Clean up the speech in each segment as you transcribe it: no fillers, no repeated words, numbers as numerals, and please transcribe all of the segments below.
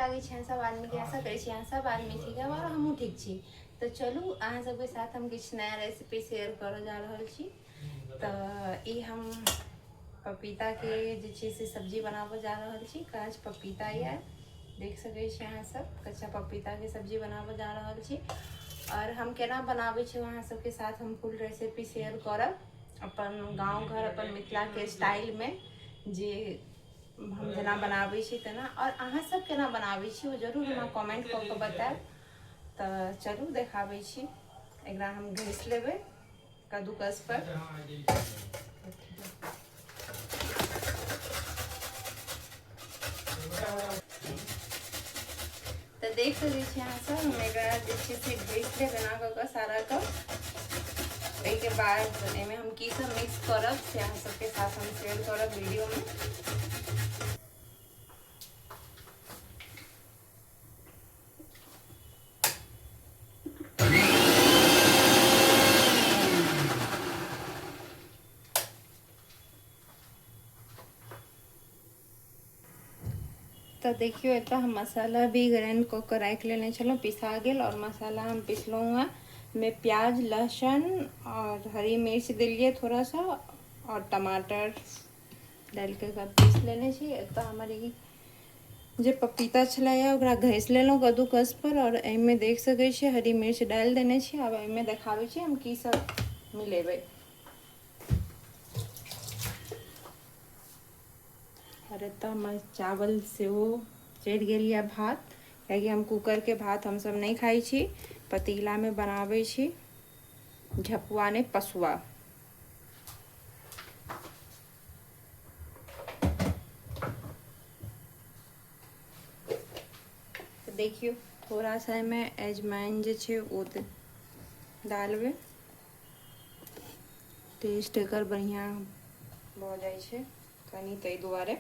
लागै छी अहाँ सब आदमीके। आशा करै छी अहाँ सब आदमी ठीक है और हमहूँ ठीक छी। तऽ चलू अहाँ सबके साथ हम किछु नया रेसिपी शेयर करऽ जा रहल छी। तऽ ई हम पपीताके जे छै से सब्जी बनाबऽ जा रहल छी। काँच पपीता यऽ, देख सकै छी अहाँ सब, कच्चा पपीताके सब्जी बनाबऽ जा रहल छी। और हम केना बनाबै छी अहाँ सबके साथ हम फुल रेसिपी शेयर करब, अपन गाँव घर अपन मिथिलाके स्टाइलमे जे हम जेना बनाबै छी तेना। आओर अहाँ सब केना बनाबै छी ओ जरूर हमरा कमेंट कऽ कऽ बतायब। तऽ चलू देखाबै छी। एकरा हम घसि लेबै कद्दूकस पर। तऽ देख सकै छी अहाँ सब, हम एकरा जे छै से घसि लेब एना कऽ कऽ सारा कऽ। ओहिके बाद एहिमे हम की सब मिक्स करब से अहाँ सबके साथ हम शेयर करब वीडियोमे। तऽ देखियौ एतऽ हम मसाला भी ग्राइंड कऽ कऽ राखि लेने छलहुँ, पिसा गेल। आओर मसाला हम पिसलहुँ हँ में प्याज, लहसुन और हरी मिर्च देलियै थोड़ा सा और टमाटर डालि कऽ एकरा पीस लेने छी। एतऽ हमर ई जे पपीता छलैया ओकरा घसि लेलहुँ कद्दूकस पर और एहिमे देख सकै छियै हरी मिर्च डालि देने छी। आब एहिमे देखाबै छी हम की सब मिलेबै। आओर एतऽ हमर चावल सेहो चढ़ि गेल यऽ भात, कियाकि हम कूकरके भात हमसब नहि खाइ छी, पतीलामे बनाबै छी, झपुआ नहि पसुआ। तऽ देखियौ थोड़ा सा एहिमे अजवाइन जे छै ओ डालबै, टेस्ट एकर बढ़िआँ भऽ जाइ छै कनि, ताहि दुआरे।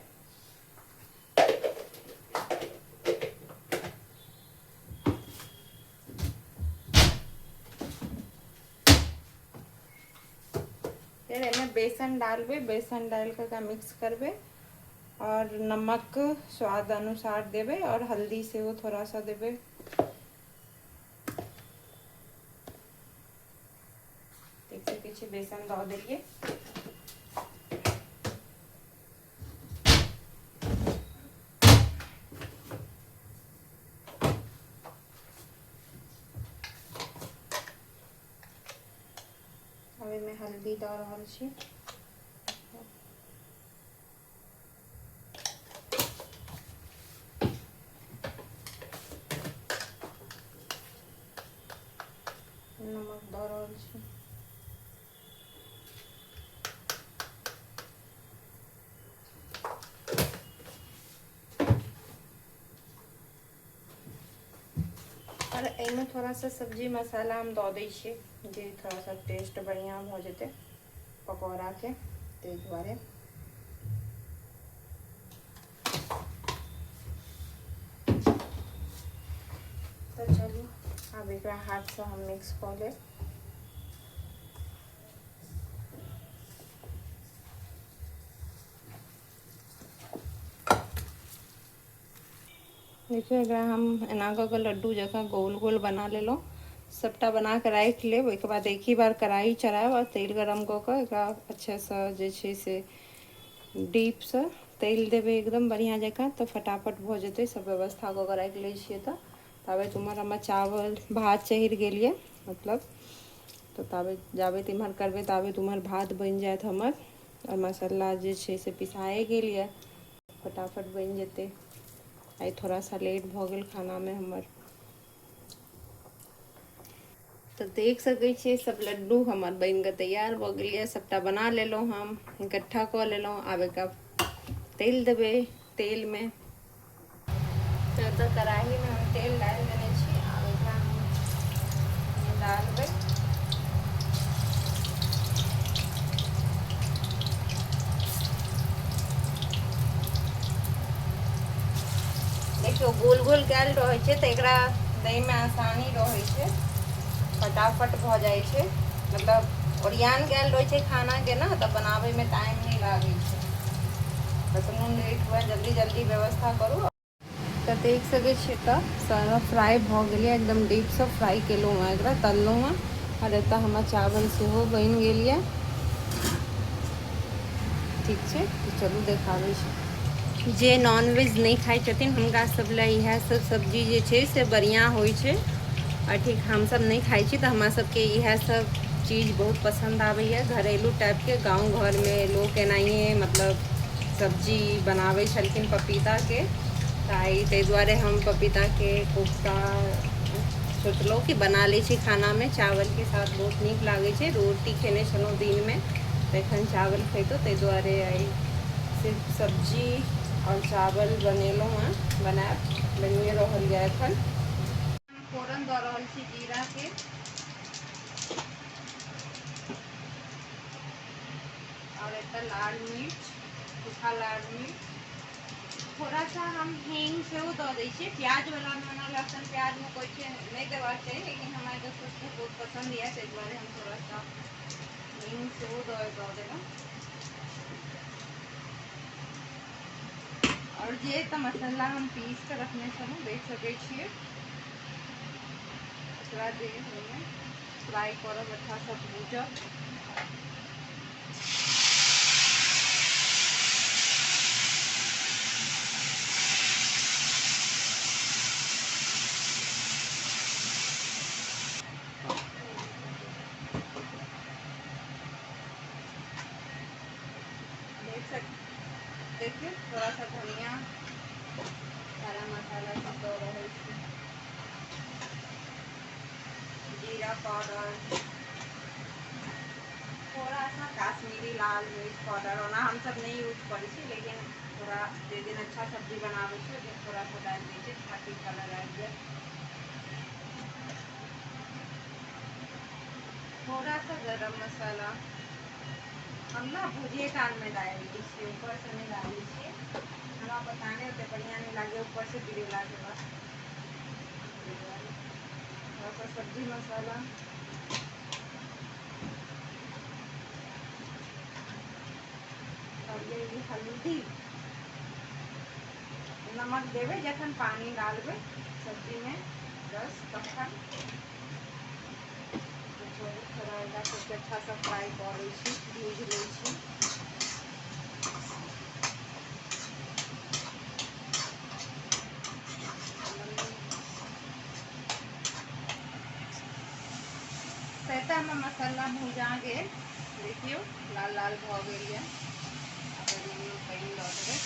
फेर एहिमे बेसन डालबै, बेसन डालि कऽ एकरा मिक्स करबै और नमक स्वाद अनुसार देबै और हल्दी सेहो थोड़ा सा देबै। देख सकै छियै बेसन दऽ देलियै। आब एहिमे हल्दी दऽ रहल छी, नमक दऽ रहल छी। और एहिमे थोड़ा सा सब्जी मसाला हम दऽ दै छियै जे थोड़ा सा टेस्ट बढ़िआँ भऽ जेतै पकौड़ाके, ताहि दुआरे। तऽ चलू आब एकरा हाथसँ हम मिक्स कऽ लेब। देखियौ एकरा हम एना कऽ कऽ लड्डू जकाँ गोल गोल बना लेलहुँ। सभटा बना कऽ राखि लेब, ओहिके बाद एक ही बार कढ़ाइ चढ़ायब आओर तेल गरम कऽ कऽ एकरा अच्छासँ जे छै से डीपसँ तलि देबै एकदम बढ़िआँ जकाँ, तऽ फटाफट भऽ जेतै। सब व्यवस्था कऽ कऽ राखि लै छियै। तऽ ताबे उम्हर हमर चावल भात चढ़ि गेल यऽ, मतलब तऽ ताबे जाबे इम्हर करबै ताबे उम्हर भात बनि जायत हमर। आओर मसाला जे छै से पिसाए गेल यऽ, फटाफट बनि जेतै। आइ थोड़ा सा लेट भऽ गेल खानामे हमर। तऽ देख सकै छियै सब लड्डू हमर बनि कऽ तैयार भऽ गेल यऽ। सबटा बना लेलहुँ हम, इकट्ठा कऽ लेलहुँ। आब एकरा तलि देबै तेलमे। तऽ एतऽ कढ़ाहीमे हम तेल डालि देने छी, आब एकरा हम डालबै। देखियौ गोल गोल कयल रहै छै तऽ एकरा दैमे आसानी रहै छै, फटाफट भऽ जाइ छै। मतलब ओरियान कयल रहै छै खानाके ने, तऽ बनाबैमे टाइम नहि लागै छै। कतनो लेट हुए जल्दी जल्दी व्यवस्था करू। तऽ देख सकै छियै तऽ सारा फ्राइ भऽ गेल यऽ, एकदम डीपसँ फ्राइ केलहुँ हँ, एकरा तललहुँ हँ। आओर एतऽ हमर चावल सेहो बनि गेल यऽ। ठीक छै, तऽ चलू देखाबै छी। जे नॉनवेज नहि खाइ छथिन हुनका सब लए इएह सब सब्जी जे छै से बढ़िआँ होइ छै। आओर ठीक हमसब नहि खाइ छी तऽ हमरा सबके इएह सब चीज बहुत पसन्द आबैए। घरेलू टाइपके गाँव घरमे लोक एनाहिए मतलब सब्जी बनाबै छलखिन पपीताके, तऽ आइ ताहि दुआरे हम पपीताके कोफ्ता सोचलहुँ कि बना लै छी खानामे। चावलके साथ बहुत नीक लागै छै। रोटी खेने छलहुँ दिनमे तऽ एखन चावल खैतहुँ, ताहि दुआरे आइ सिर्फ सब्जी आओर चावल बनेलहुँ हँ। बनायब, बनिए रहल यऽ एखन। फोरन दऽ रहल छी जीराके। आओर एतऽ लाल मिर्च, सूखा लाल मिर्च, थोड़ा सा हम हींग सेहो दऽ दै छियै। प्याजवलामे ओना लहसुन प्याजमे कोइ छै नहि देबाक चाही, लेकिन हमरा एकर खुशबू बहुत पसन्द यऽ, ताहि दुआरे हम थोड़ा सा हींग सेहो दऽ देलहुँ। आओर जे तऽ मसाला हम पीस कऽ रखने छलहुँ, देख सकै छियै, ओकरा देब ओहिमे फ्राइ करब, अच्छासँ भूजब। देखियौ थोड़ा सा धनिया, सारा मसाला सब दऽ रहल छी, जीरा पाउडर, थोड़ा सा काश्मीरी लाल मिर्च पाउडर। ओना हमसब नहि यूज करै छी, लेकिन थोड़ा जे दिन अच्छा सब्जी बनाबै छी ओहि दिन थोड़ा सा डालि दै छी ताकि कलर आबि जाए। थोड़ा सा गरम मसाला हम ना भुजिए कालमे डालि दै छियै, ऊपरसँ नहि डालै छियै। हमरा पता नहि ओतेक बढ़िआँ नहि लागैए ऊपरसँ गिरेलाके बाद। थोड़ा सा सब्जी मसाला, और ये हल्दी, नमक देबै जखन पानि डालबै सब्जीमे रस तखन। थोड़ा एकरा सबके अच्छासँ फ्राइ कऽ लै छी, भूजि लै छी। तऽ एतऽ हमर मसाला भुजा गेल, देखियौ लाल लाल भऽ गेल यऽ। आब एहिमे पानि दऽ देबै।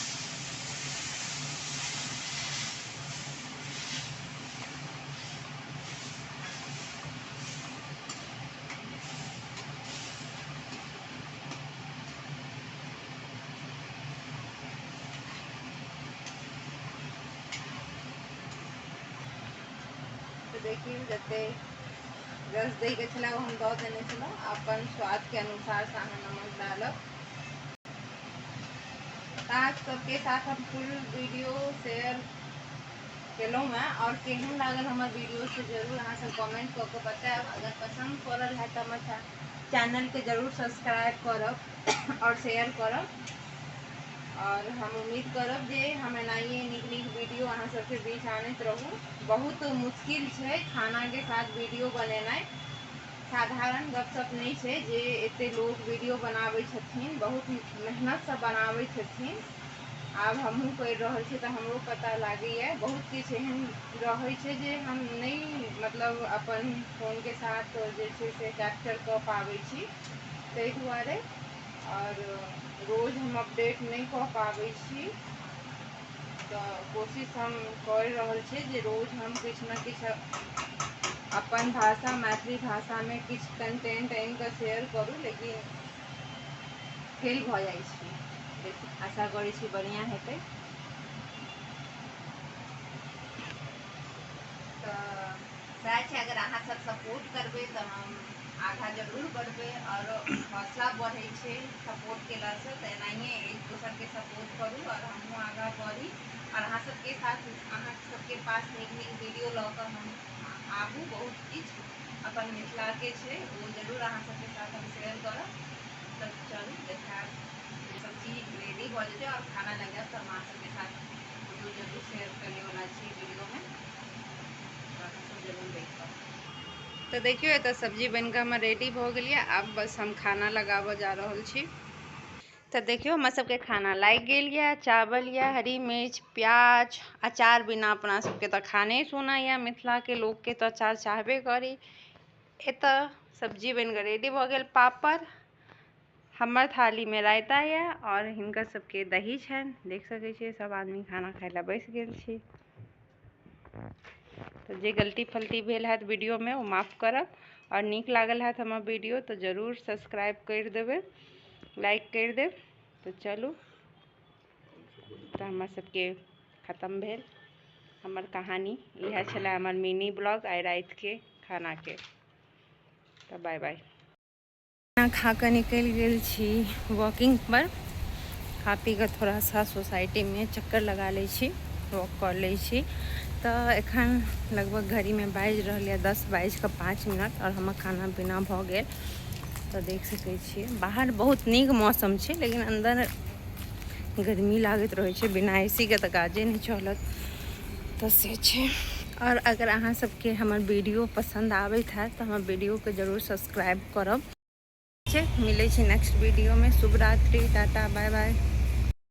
देखियौ जते रस दैके छलै ओ हम दऽ देने छलहुँ। अपन स्वादके अनुसार से अहाँ नमक डालब। तऽ सबके साथ हम फुल वीडियो शेयर केलहुँ हँ। आओर केहन लागल हमर वीडियो से जरूर अहाँ सब कमेंट कऽ के बतायब। अगर पसन्द पड़ल है तऽ हमर चैनलके जरूर सब्सक्राइब करब आओर शेयर करब। और हम उम्मीद करब जे हम एनाहिए नीक नीक वीडियो अहाँ सबके बीच आनैत रहू। बहुत मुश्किल छै खानाके साथ वीडियो बनेनाइ, साधारण गपशप नहि छै जे एते लोक वीडियो बनाबै छथिन, बहुत मेहनतसँ बनाबै छथिन। आब हमहूँ करि रहल छी तऽ हमरो पता लागैए। बहुत किछु एहन रहै छै जे हम नहि मतलब अपन फोनके साथ जे छै से कैप्चर कऽ पाबै छी, ताहि दुआरे। और रोज हम अपडेट नहि कऽ पाबै छी, तऽ कोशिश हम करि रहल छी जे रोज हम किछु ने किछु अपन भाषा मैथिली भाषामे किछु कंटेंट आनिकऽ शेयर करू, लेकिन फेल भऽ जाइ छी। आशा करै छी बढ़िआँ हेतै। तऽ सएह छै, अगर अहाँ सब सपोर्ट करबै तऽ हम आगाँ जरूर बढ़बै और हौसला बढ़ै छै सपोर्ट केलासँ। तऽ एनाहिए एक दोसरके सपोर्ट करू और हमहूँ आगाँ बढ़ी और अहाँ सबके साथ अहाँ सबके पास नीक नीक वीडियो लऽ कऽ हम आबू। बहुत किछु अपन मिथिलाके छै ओ जरूर अहाँ सबके साथ हम शेयर करब। तब चलू देखायब, सब्जी रेडी भऽ जेतै और खाना लगायब तऽ हम अहाँ सबके साथ जरूर जरूर शेयर करैवला छी वीडियोमे, तऽ अहाँ सब जरूर देखब। तऽ देखियौ, एतऽ सब्जी बनि कऽ हमर रेडी भऽ गेल यऽ। आब बस हम खाना लगाबऽ जा रहल छी। तऽ देखियौ, हमर सबके खाना लागि गेल यऽ। चावल यऽ, हरी मिर्च, प्याज, अचार बिना अपना सबके तऽ खाने सोना यऽ। मिथिलाके लोकके तऽ अचार चाहबे करी। एतऽ सब्जी बनि कऽ रेडी भऽ गेल, पापड़, हमर थालीमे रायता यऽ आओर हिनकर सबके दही छनि। देख सकै छियै, सब आदमी खाना खाइ लए बैस गेल छी। तऽ जे गलती फलती भेल हैत वीडियोमे, ओ माफ करब। आओर नीक लागल हैत हमर वीडियो तऽ जरूर सब्सक्राइब करि देबै, लाइक करि देब। तऽ चलू, तऽ हमर सबके खतम भेल हमर कहानी। इएह छलै हमर मिनी ब्लॉग आइ रातिके खानाके। तऽ बाय बाय। खाना खा कऽ निकलि गेल छी वॉकिंग पर। खा पी कऽ थोड़ा सा सोसाइटीमे चक्कर लगा लै छी, वॉक कऽ लै छी। तऽ एखन लगभग घड़ीमे बाजि रहल यऽ 10 बाजि कऽ 5 मिनट आओर हमर खाना पीना भऽ गेल। तऽ देख सकै छियै, बाहर बहुत नीक मौसम छै, लेकिन अन्दर गर्मी लागैत रहै छै। बिना एसीके तऽ काजे नहि चलत, तऽ से छै। आओर अगर अहाँ सबके हमर वीडियो पसन्द आबैत हैत तऽ हमर वीडियोके जरूर सब्सक्राइब करब। छै, मिलै छै नेक्स्ट वीडियोमे। शुभ रात्रि, टाटा, बाय बाय।